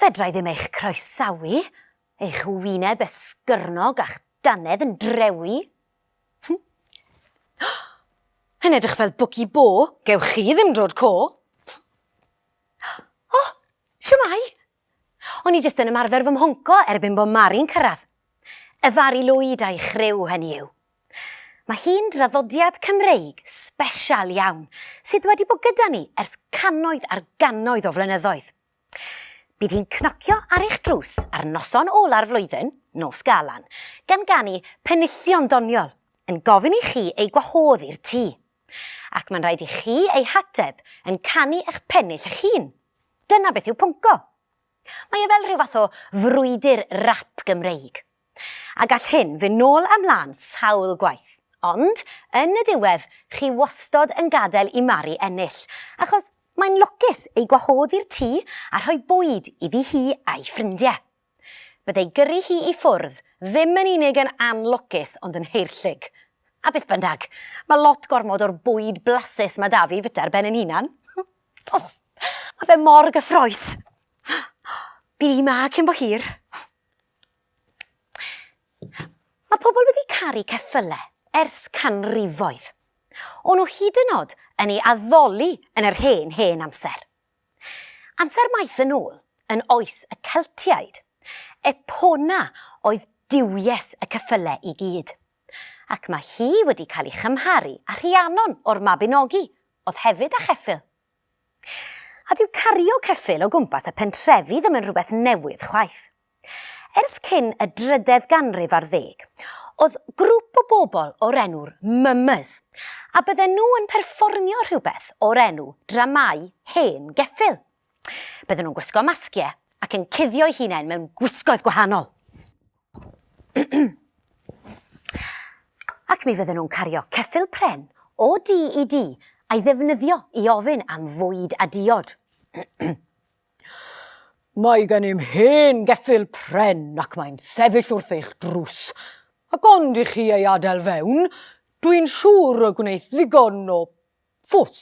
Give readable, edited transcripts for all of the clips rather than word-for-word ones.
Fedra i ddim eich croesawu, eich wyneb esgyrnog a'ch dannedd yn drewi. Yn edrych fel bwci bo, gewch chi ddim dod co. O, siwmai! O'n i jyst yn ymarfer fy mhonco erbyn bod Mari'n cyrraedd. Y Fari Lwyd a'i chriw, hynny yw. Mae hi'n draddodiad Cymreig sbesial iawn sydd wedi bod gyda ni ers cannoedd ar gannoedd o flynyddoedd. Bydd hi'n cnocio ar eich drws ar noson ola'r flwyddyn, nos Galan, gan ganu penillion doniol, yn gofyn i chi ei gwahodd i'r tŷ. Ac mae'n rhaid i chi ei hateb yn canu eich pennill eich hun. Dyna beth yw pwnco. Mae e fel rhyw fath o frwydr rap Gymreig. A gall hyn fynd nôl a mlaen sawl gwaith. Ond, yn y diwedd, chi wastod yn gadael i Mari ennill, achos mae'n lwcus ei gwahodd i'r tŷ a rhoi bwyd iddi hi a'i ffrindiau. Byddai gyrru hi i ffwrdd ddim yn unig yn anlwcus ond yn heirllig. A beth bynnag, mae lot gormod o'r bwyd blasus 'ma 'da fi i fwyta ar ben 'yn hunan. O, mae fe mor gyffrous. Bydd hi 'ma cyn bo hir. Mae pobl wedi caru ceffyle ers canrifoedd. O'n nhw hyd yn oed yn ei addoli yn yr hen, hen amser. Amser maith yn ôl, yn oes y Celtiaid, Epona oedd duwies y ceffyle i gyd. Ac mae hi wedi cael ei chymharu â Rhiannon o'r Mabinogi, oedd hefyd â cheffyl. A dyw cario ceffyl o gwmpas y pentrefi ddim yn rhywbeth newydd chwaith. Ers cyn y drydedd ganrif ar ddeg, oedd grŵp o bobl o'r enw'r Mummers, a bydden nhw yn perfformio rhywbeth o'r enw dramâu hen geffyl. Bydden nhw'n gwisgo masgiau ac yn cuddio'u hunain mewn gwisgoedd gwahanol. Ac mi fydden nhw'n cario ceffyl pren o dŷ i dŷ a'i ddefnyddio i ofyn am fwyd a diod. Mae gennym hen geffyl pren ac mae'n sefyll wrth eich drws. Ac ond i chi ei adael fewn, dwi'n siŵr y gwneith ddigon o ffws.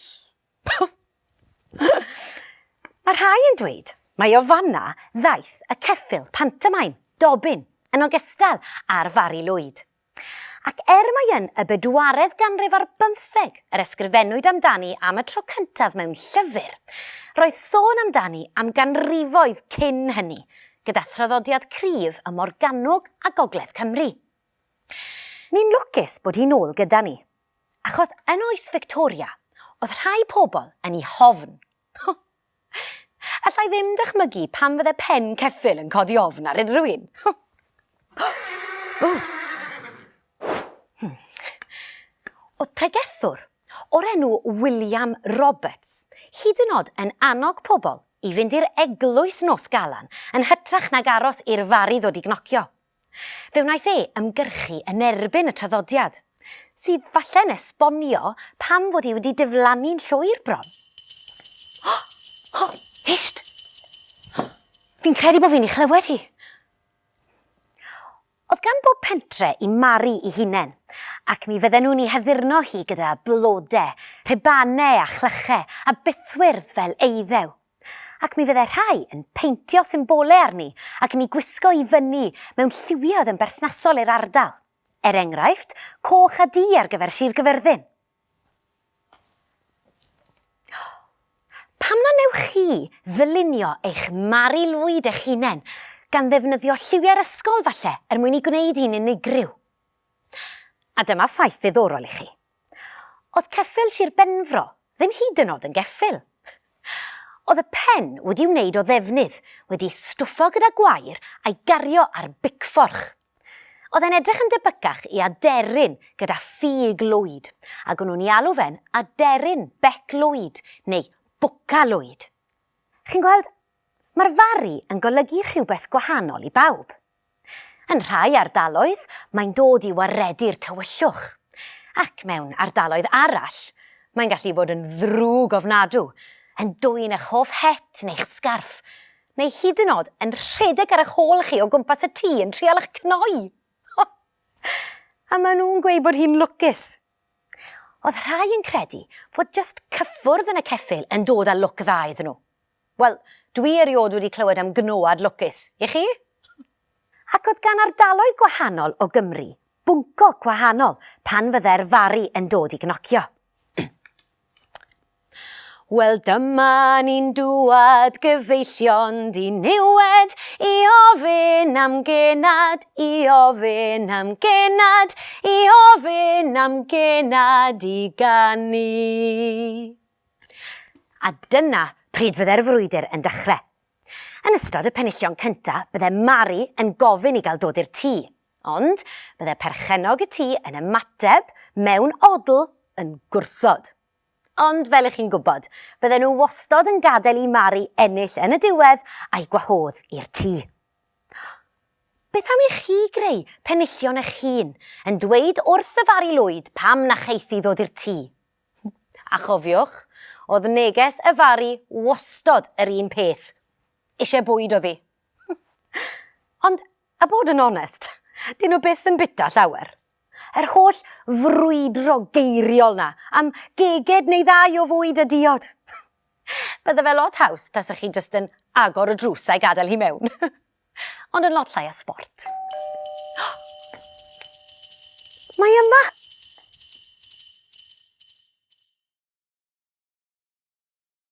Mae rhai yn dweud mai o fan'na ddaeth y ceffyl pantomaim, Dobbin, yn ogystal â'r Fari Lwyd. Ac er mai yn y bedwaredd ganrif ar bymtheg yr ysgrifennwyd amdani am y tro cyntaf mewn llyfr, roedd sôn amdani am ganrifoedd cyn hynny, gyda thraddodiad cryf ym Morgannwg a Gogledd Cymru. Ni'n lwcus bod hi'n ôl gyda ni, achos yn oes Victoria, oedd rhai pobl yn ei hofn. Alla i ddim dychmygu pam fydde pen ceffyl yn codi ofn ar unrhyw un. Oedd pregethwr o'r enw William Roberts hyd yn oed yn annog pobl i fynd i'r eglwys nos Galan yn hytrach nag aros i'r Fari ddod i gnocio. Fe wnaeth e ymgyrchu yn erbyn y traddodiad, sydd falle'n esbonio pam fod hi wedi diflannu'n llwyr bron. O! O! Hisht! Fi'n credu bod fi'n ei chlywed hi. Oedd gan bob pentre i Mari i hunain, ac mi fydden nhw'n ei haddurno hi gyda blode, rhubanau a chlychau a bythwyrdd fel eiddew. Ac mi fydde rhai yn peintio symbolau arni ac yn ei gwisgo i fyny mewn lliwiau oedd yn berthnasol i'r ardal. Er enghraifft, coch a du ar gyfer Sir Gyfyrddin. Pam na wnewch chi ddylunio eich Mari Lwyd eich hunain, gan ddefnyddio lliwiau'r ysgol falle, er mwyn ei gwneud hi'n unigryw? A dyma ffaith ddiddorol i chi. Oedd ceffyl Sir Benfro ddim hyd yn oed yn geffyl. Oedd y pen wedi wneud o ddefnydd, wedi stwffo gyda gwair a'i gario ar bicfforch. Oedd e'n edrych yn debycach i aderyn gyda ffug lwyd, ac o'n nhw'n ei alw fe'n aderyn bec lwyd neu bwca lwyd. Chi'n gweld, mae'r Fari yn golygu rhywbeth gwahanol i bawb. Yn rhai ardaloedd, mae'n dod i waredu'r tywyllwch. Ac mewn ardaloedd arall, mae'n gallu bod yn ddrwg ofnadw, yn dwyn eich hoff het neu'ch sgarff, neu hyd yn oed yn rhedeg ar eich hôl chi o gwmpas y tŷ yn trial eich cnoi. A maen nhw'n gweud bod hi'n lwcus. Oedd rhai yn credu fod jyst cyffwrdd yn y ceffyl yn dod â lwc dda iddyn nhw. Wel, Dwi eriôd wedi clywed am gnoad lwcus. I chi? Ac oedd gan ardaloedd gwahanol o Gymru bwnco gwahanol pan fydde'r Fari yn dod i gnocio. Wel dyma ni'n dŵad gyfeillion diniwed i ofyn am genad, i ofyn am genad, i ofyn am genad i ganu. A dyna pryd fydde'r frwydr yn dechrau. Yn ystod y penillion cynta, bydde Mari yn gofyn i gael dod i'r tŷ, ond bydde perchennog y tŷ yn ymateb mewn odl yn gwrthod. Ond fel ych chi'n gwybod, bydden nhw wastod yn gadael i Mari ennill yn y diwedd a'i gwahodd i'r tŷ. Beth am i chi greu penillion eich hun yn dweud wrth y Fari Lwyd pam na cheith hi ddod i'r tŷ? A chofiwch, o'dd neges y Fari wastod yr un peth. Isie bwyd o'dd hi. Ond, a bod yn onest, 'dyn nhw byth yn bita llawer. Yr holl frwydro geiriol 'na am geged neu ddau o fwyd a diod. Bydde fe lot haws tasech chi jyst yn agor y drws a'i gadael hi mewn. Ond yn lot llai o sbort.